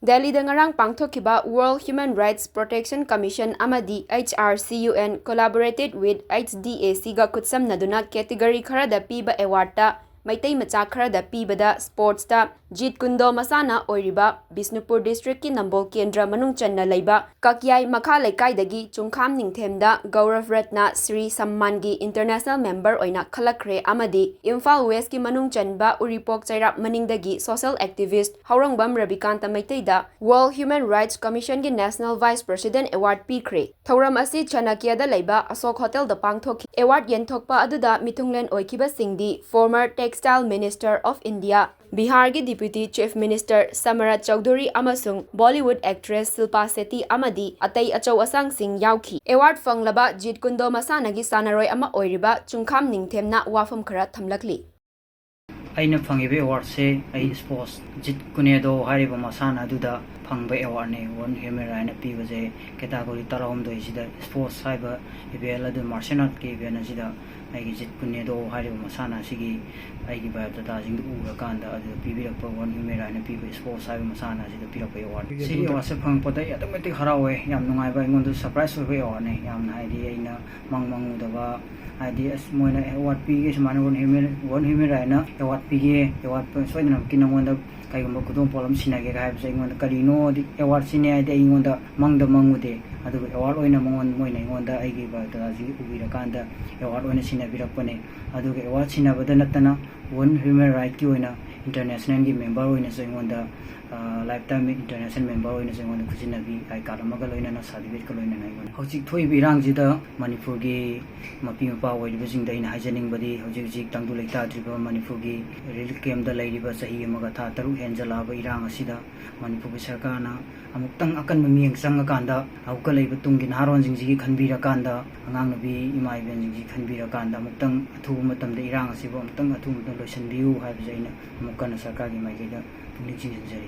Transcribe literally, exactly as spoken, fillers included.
ꯗꯦꯜꯂꯤꯗ ꯉꯔꯥꯡ ꯄꯥꯡꯊꯣꯛꯈꯤꯕ World Human Rights Protection Commission ꯑꯃꯗꯤ H R C U N collaborated with H D A C ꯒ ꯈꯨꯠꯁꯝꯅꯗꯨꯅ category ꯈꯔꯗ ꯄꯤꯕ awardꯇ ꯃꯩꯇꯩ ꯃꯆꯥ ꯈꯔꯗ ꯄꯤꯕꯗ sportsꯇ ꯖꯤꯠ ꯀꯨꯟꯗꯣ ꯃꯁꯥꯟꯅ ꯑꯣꯏꯔꯤꯕ ꯕꯤꯁꯅꯨꯄꯨꯔ districtꯀꯤ ꯅꯝꯕꯣꯜ ꯀꯦꯟꯗ꯭ꯔ ꯃꯅꯨꯡ ꯆꯟꯅ ꯂꯩꯕ ꯀꯛꯌꯥꯏ ꯃꯈꯥ ꯂꯩꯀꯥꯏꯗꯒꯤ ꯆꯨꯡꯈꯥꯝ ꯅꯤꯡꯊꯦꯝꯗ ꯒꯧꯔꯚ ꯔꯠꯅ ꯁ꯭ꯔꯤ ꯁꯝꯃꯥꯟꯒꯤ international member ꯑꯣꯏꯅ ꯈꯜꯂꯛꯈ꯭ꯔꯦ ꯑꯃꯗꯤ ꯏꯝꯐꯥꯜ Westꯀꯤ ꯃꯅꯨꯡ ꯆꯟꯕ ꯎꯔꯤꯄꯣꯛ ꯆꯩꯔꯥꯞ ꯃꯅꯤꯡꯗꯒꯤ social activist ꯍꯧꯔꯪꯕꯝ Rabikanta ꯃꯩꯇꯩꯗ World Human Rights Commissionꯒꯤ National Vice President Award ꯄꯤꯈ꯭ꯔꯦ꯫ ꯊꯧꯔꯝ ꯑꯁꯤ ꯆꯥꯅꯀ꯭ꯌꯗ ꯂꯩꯕ ꯑꯁꯣꯛ ꯍꯣꯇꯦꯜꯗ ꯄꯥꯡꯊꯣꯛꯈꯤ꯫ Award ꯌꯦꯟꯊꯣꯛꯄ ꯑꯗꯨꯗ ꯃꯤꯊꯨꯡꯂꯦꯟ ꯑꯣꯏꯈꯤꯕꯁꯤꯡꯗꯤ former Textile Minister of India, ꯕꯤꯍꯥꯔꯒꯤ Deputy Chief Minister ꯁꯝꯔꯠ ꯆꯧꯙꯨꯔꯤ ꯑꯃꯁꯨꯡ Bollywood actress ꯁꯤꯜꯄꯥ ꯁꯦꯇꯤ ꯑꯃꯗꯤ ꯑꯇꯩ ꯑꯆꯧ ꯑꯁꯥꯡꯁꯤꯡ ꯌꯥꯎꯈꯤ꯫ Award ꯐꯪꯂꯕ ꯖꯤꯠ ꯀꯨꯟꯗꯣ ꯃꯁꯥꯟꯅꯒꯤ ꯁꯥꯟꯅꯔꯣꯏ ꯑꯃ ꯑꯣꯏꯔꯤꯕ ꯆꯨꯡꯈꯥꯝ ꯅꯤꯡꯊꯦꯝꯅ ꯋꯥꯐꯝ ꯈꯔ ꯊꯝꯂꯛꯂꯤ꯫ ꯑꯩꯅ ꯐꯪꯉꯤꯕ awardꯁꯦ ꯑꯩ sports ꯖꯤꯠ ꯀꯨꯅꯦꯗꯣ ꯍꯥꯏꯔꯤꯕ ꯃꯁꯥꯟꯅ ꯑꯗꯨꯗ ꯐꯪꯕ awardꯅꯦ꯫ World Human Rightꯅ ꯄꯤꯕꯁꯦ category ꯇꯔꯥꯍꯨꯝꯗꯣꯏꯁꯤꯗ sports ꯍꯥꯏꯕ event ꯑꯗꯨ martial artꯀꯤ event ꯑꯁꯤꯗ ꯑꯩꯒꯤ ꯖꯤꯠ ꯀꯨꯅꯦꯗꯣ ꯍꯥꯏꯔꯤꯕ ꯃꯁꯥꯟꯅ ꯑꯁꯤꯒꯤ ꯑꯩꯒꯤ biodatꯥꯁꯤꯡꯗꯨ ꯎꯔꯀꯥꯟꯗ ꯑꯗꯨꯗ ꯄꯤꯕꯤꯔꯛꯄ World Human Rightꯅ ꯄꯤꯕ sports ꯍꯥꯏꯕ ꯃꯁꯥꯟꯅ ꯑꯁꯤꯗ ꯄꯤꯔꯛꯄ award꯫ ꯁꯤꯒꯤ awardꯁꯦ ꯐꯪꯉꯛꯄꯗ ꯑꯩ ꯑꯗꯨꯛꯀꯤ ꯃꯇꯤꯛ ꯍꯔꯥꯎꯋꯦ꯫ ꯌꯥꯝ ꯅꯨꯡꯉꯥꯏꯕ, ꯑꯩꯉꯣꯟꯗ surprise ꯑꯣꯏꯕ awardꯅꯦ꯫ ꯌꯥꯝꯅ ꯍꯥꯏꯗꯤ ꯑꯩꯅ ꯃꯪ ꯃꯪꯉꯨꯗꯕ, ꯍꯥꯏꯗꯤ ꯑꯁ ꯃꯣꯏꯅ award ꯄꯤꯒꯦ ꯁꯨꯃꯥꯏꯅ World Human, World Human Rightꯅ award ꯄꯤꯒꯦ, award ꯁꯣꯏꯗꯅꯃꯛꯀꯤ ꯅꯉꯣꯟꯗ ꯀꯩꯒꯨꯝꯕ ꯈꯨꯗꯣꯡ ꯄꯣꯠ ꯑꯃ ꯁꯤꯟꯅꯒꯦꯒ ꯍꯥꯏꯕꯁꯦ ꯑꯩꯉꯣꯟꯗ ꯀꯔꯤꯅꯣꯗꯤ awardꯁꯤꯅꯦ ꯍꯥꯏꯗꯤ ꯑꯩꯉꯣꯟꯗ ꯃꯪꯗ ꯃꯪꯉꯨꯗꯦ꯫ ꯑꯗꯨꯒ award ꯑꯣꯏꯅ ꯃꯉꯣꯟ-, ꯃꯣꯏꯅ ꯑꯩꯉꯣꯟꯗ ꯑꯩꯒꯤ biodatꯥꯁꯤ ꯎꯕꯤꯔꯀꯥꯟꯗ award ꯑꯣꯏꯅ ꯁꯤꯟꯅꯕꯤꯔꯛꯄꯅꯦ꯫ ꯑꯗꯨꯒ award ꯁꯤꯟꯅꯕꯗ ꯅꯠꯇꯅ World Human Rightꯀꯤ ꯑꯣꯏꯅ internationalꯒꯤ member ꯑꯣꯏꯅꯁꯨ ꯑꯩꯉꯣꯟꯗ, ꯑ, lifetime international member ꯑꯣꯏꯅꯁꯨ ꯑꯩꯉꯣꯟꯗ ꯈꯨꯖꯤꯟꯅꯕꯤ, I card ꯑꯃꯒ ꯂꯣꯏꯅꯅ certificateꯀ ꯂꯣꯏꯅꯅ ꯑꯩꯉꯣꯟꯗ꯫ ꯍꯧꯖꯤꯛ ꯊꯣꯛꯏꯕ ꯏꯔꯥꯡꯁꯤꯗ ꯃꯅꯤꯄꯨꯔꯒꯤ ꯃꯄꯤ ꯃꯄꯥ ꯑꯣꯏꯔꯤꯕꯁꯤꯡꯗ ꯑꯩꯅ ꯍꯥꯏꯖꯅꯤꯡꯕꯗꯤ ꯍꯧꯖꯤꯛ ꯍꯧꯖꯤꯛ ꯇꯪꯗꯨ ꯂꯩꯇꯥꯗ꯭ꯔꯤꯕ ꯃꯅꯤꯄꯨꯔꯒꯤ relief campꯇ ꯂꯩꯔꯤꯕ ꯆꯍꯤ ꯑꯃꯒ ꯊꯥ ꯇꯔꯨꯛ ꯍꯦꯟꯖꯜꯂꯛꯑꯕ ꯏꯔꯥꯡ ꯑꯁꯤꯗ ꯃꯅꯤꯄꯨꯔꯒꯤ ꯁꯔꯀꯥꯔꯅ ꯑꯃꯨꯛꯇꯪ ꯑꯀꯟꯕ ꯃꯤꯠꯌꯦꯡ ꯆꯪꯉꯀꯥꯟꯗ ꯍꯧꯒꯠꯂꯛꯏꯕ ꯇꯨꯡꯒꯤ ꯅꯍꯥꯔꯣꯟꯁꯤꯡꯁꯤꯒꯤ ꯈꯟꯕꯤꯔꯀꯥꯟꯗ, ꯑꯉꯥꯡ ꯅꯨꯄꯤ ꯏꯃꯥ ꯏꯕꯦꯟꯁꯤꯡꯁꯤ ꯈꯟꯕꯤꯔꯀꯥꯟꯗ ꯑꯃꯨꯛꯇꯪ ꯑꯊꯨꯕ ꯃꯇꯝꯗ ꯏꯔꯥꯡ ꯑꯁꯤꯕꯨ ꯑꯃꯨꯛꯇꯪ ꯑꯊꯨꯕ ꯃꯇꯝꯗ ꯂꯣꯏꯁꯤꯟꯕꯤꯌꯨ ꯍꯥꯏꯕꯁꯦ ꯑꯩꯅ ꯑꯃꯨꯛ ꯀꯟꯅ ꯁꯔꯀꯥꯔꯒꯤ ꯃꯥꯏꯀꯩꯗ ꯄꯨꯛꯅꯤꯡ ꯆꯤꯡꯁꯤꯟꯖꯔꯤ꯫